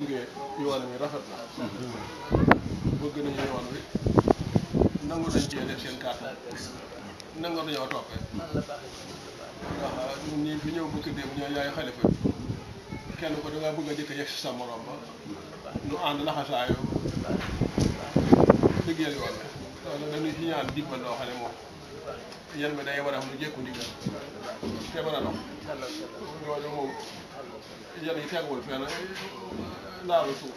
ngee yoon wi rafet na bëgg nañu yoon wi nangu nañ cee def seen kàttan nangu nañoo toppee ndax ñun ñii fi ñëw bëgg dem ñoo yaay xalifa kenn ko dangaa bëgg a jëkk yegg si sa morom ba nu ànd laxasaayu liggéeyal yoon wi loolu dañuy ci ñaan dimbal loo xam ne moom yan bi day war a xam lu jékku ndigal te mën a dox loolu moom yan yi teguwul fenn laalu suuf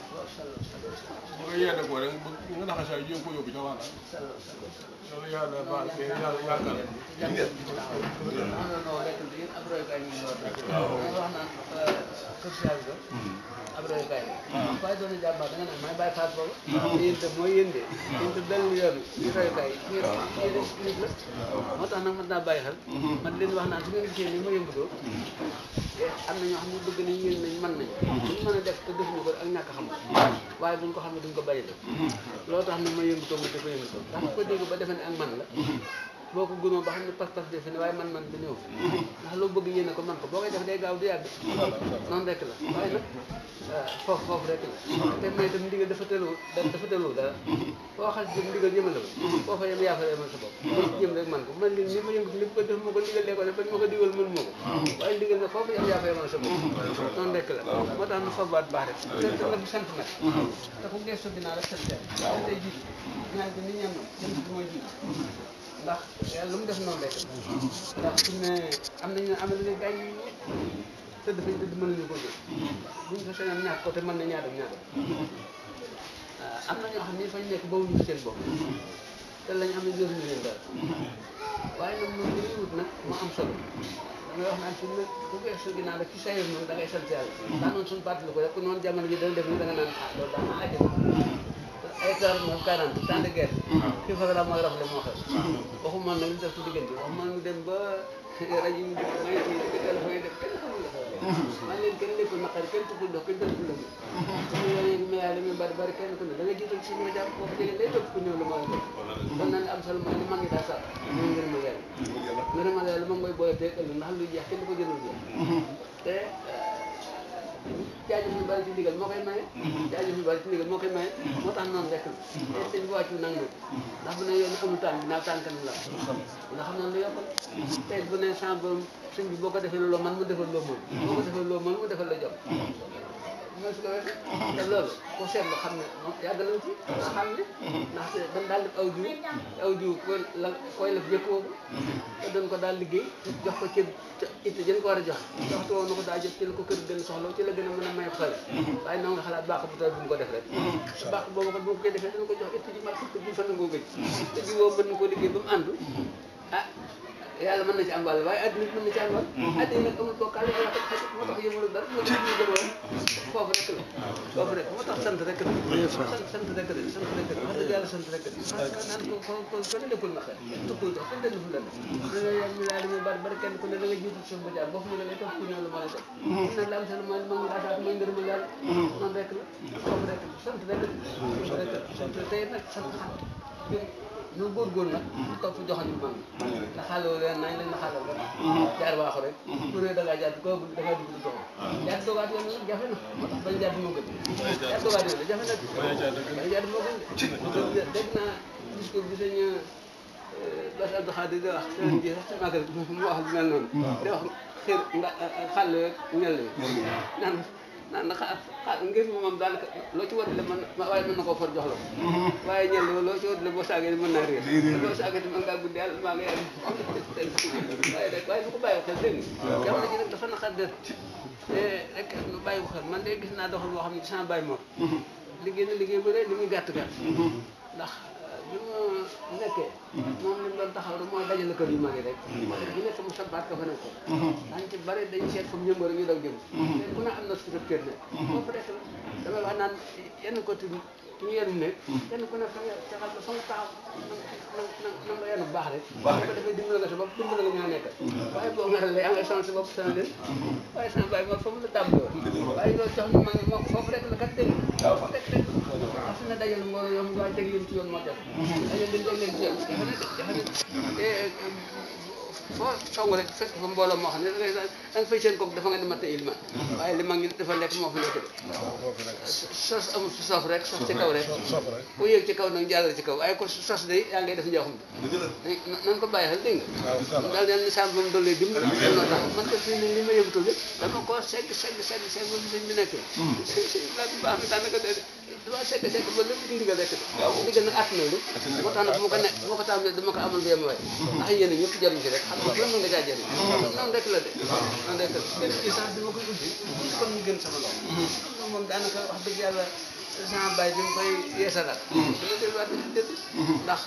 bu nga yedd ko rek nga laxasaayu jéem ko yóbbu ca wàll loolu yàlla baal ke yàlla yàggal waaye doon na jàmbaar da nga naan may bàyyi faat boobu yéen te mooy yéen de yéen te dellu yoon ñu royukaay yi nit la moo tax nag mën naa bàyyi xel man leen wax naan su ngeen gisee ni ma yëngatoo am na ñoo xam ne bëgg nañ yéen nañ mën nañ duñ mën a def te defuñu ko ak ñàkk xam waaye buñ ko xam ne duñ ko bàyyi la loolu tax nag ma yëngatoo ma dafa yëngatoo ndax ko dégg ba defe ne ak man la boo ko gënoo ba xam ne pas-pas defe ne waaye man bi ñëw ndax loo bëgg yéene ko man ko boo koy def day gaaw du yàgg noonu rek la waaye nag foofu rek la te may itam ndigal dafa tëloo dara boo xas jëm ndigal jëmale ko foofa yem yaa fa yemal sa bopp jëm rek man ko man leen ni ma yëngu li ko def ma ko ndigal lee ko def bañ ma ko digal mën moo ko waaye ndigal nag foofu yem yaa fa yemal sa bopp noonu rek la moo tax na forbaat baax rek te nag di sant nag te ku gestu dinaa rek sant yàlla tey jiitu ñaan ko nit ñam na sant bi mooy jiitu ndax yàlla lu mu def noonu rek ndax su ne am nañu gaañ tëdd fañ tëdd mën nañu ko jël buñ ko sañoon ñàkk ko te mën na ñaata am na ñoo xam ne fañ nekk bawuñu seen bopp te lañ am ne jotuñu leen dara waaye nag moom li ñuy wut nag moo am solo damay wax naan fi mu ne ku gestu ginnaaw rek ci sayir noonu da ngay sant yàlla daa noonu suñu parti la ko rek ku noonu jamono ji dana def ni da nga naan loolu daa na àjjana ay 40 temps de guerre fii fa la mooy rafle moo xew waxuma nag li def ci diggante waxuma mu dem ba rajo yi may ci téléphone yi def kenn xamul la man leen kenn nekkul naqari kenn tukkul dox kenn deful lëg suñu yoon yi mayaale mi bari kenn ku ne da nga jiital si ñoo jàpp boo ko jege lay topp ku néew la mooy def kon naan am solo mooy li mag ñi daa sax ñoo ngërëmal yàlla ngërëmal yàlla moom mooy boole teeg ëllëg ndax luy jeex kenn du ko jëlal jeex te jaajëf ñu bari ci ndigal moo koy maye jaajëf ñu bari ci ndigal moo koy maye moo tax noonu rek la te sëñ bi wàccu nag nag ndax bu ne yoon amul tànk dinaa tànkanam la nga xam ne lu yokkal tey bu ne sans borom sëñ bi boo ko defee loo man mu defal loo mën boo ko defee loo mën mu defal la jom mooy su ko wet te loolu ko seetlu xam ne moom yàgg nañ ci nga xam ne ndax dañ daal def aw jiw koy la jëkk woobu te dañ ko daal liggéey jox ko ci itte jën ko war a jox waxtu woon na ko daa jot ci la ko kër gën soxla ci la gën a mën a may xale waaye na nga xalaat baax bu tawee bu mu ko def rek baax boobu ko bu ko koy defee dana ko jox itte ji mat fukk bi fa nangoo gëj te ji woo mën na koo liggéey ba mu àndu yàlla mën na ci am wàll waaye adduna mën na ci am wàll adduna nag amul bokkaale moo tax yëmulu dara moo tax ñu jëmoon foofu rek la moo tax sant rek la sant rek la wax dëgg yàlla sant rek la naan ko ne deful na xel tukkul dox kenn deful la danga yam mi laa li bari kenn ku ne da nga jiitu suuf ba jaar boo fu mu ne lay topp ku ñëw la mën a def nag la am solo mooy mag ngi laasaat mooy ngërëmal yàlla noonu rek la foofu rek la sant rek la sant tey nag sant ñu góorgóorlu nag topp joxoon mag na xaaloo leen nañ leen na xaaloo rek jaar waaxu rek pour ne da ngaa jaar ko da ngaa dugg di dox jaar doogaat yoon nag jafe na moo tax bañ jaar moo gën jaar doogaat yoon la jafe nag bañ jaar moo gën de dégg naa discours bi sëñ Bass Abdou Khadir di wax sëñ ji sax ci màggal mu wax lu mel noonu di wax xir nga xàll rek ñel bi naan xaal ngir moom daanaka loo ci war le mën waaye mën na koo for jox la ko waaye ñel loo ci war le boo saagee mën naa réer boo saagee mën ngaa guddi yàlla maa ngi waaye rek waaye bu ko bàyyi xel dégg nga jamono ji nag dafa naqar def te rek nu bàyyi ko xel man de gis naa doxal boo xam ne ci sama bàyyi moom liggéey na liggéey bu rëy li muy gàtt ndax bi ma nekkee moom li mu doon taxaw rek mooy dajale kër yu mag yi rek bu nekk mu sabaat ka fa nekk ko dañ ci bari dañ seet comme ñëmba rek ñu daw jëm te ku ne am na suñu kër ne foofu rek la damay wax naan yenn côté ñu yenu nekk kenn ku ne fa nga caxal ko fa nga taxaw na nga yenu baax rek boo ko defee dimbali nga sa bopp dimbali nga ñoo nekkal waaye boo nga la yaa ngay sonn sa bopp sana leen waaye sama bàyyi moom fa mu la tàmbali woon waaye loolu tax ñu mag ñi moom foofu rek la kat dégg foofu rek wax na dajal mbooloo yow waaye teg leen ci yoon moo def dajal leen teg leen ci yoon jafe na foo song rek fekk fa mbooloo moo xam ne da nga fay seen kooku dafa nga di matt ilma waaye li mag ñi dafa lekk moo fi nekk de sos amul su sof rek sos ci kaw rek ku yéeg ci kaw nag jàllal ci kaw waaye ko sos day yaa ngay def njoxum bi nan ko bàyyi xel dégg nga daal deen ni sàmm moom doole dimbali noo tax man ko fii ne li ma yëgutul lépp dama ko segg ba sëñ bi nekkee sëñ laa bi baax na daanaka dama segg ba lépp di ndigal rek ndigal nag àtt na lu moo tax nag bu ma ko tàmbalee dama ko amal yem waay ndax yéen ñëpp jariñ ci rek xam nga lan mën nga caa jëriñ noonu rek la de noonu rek la benn ci sax bi ma koy ubbi kon mu gën sama loxo moom daanaka wax dëgg yàlla sama baay bi mu koy yeesalaat dina delluwaat dëgg ndax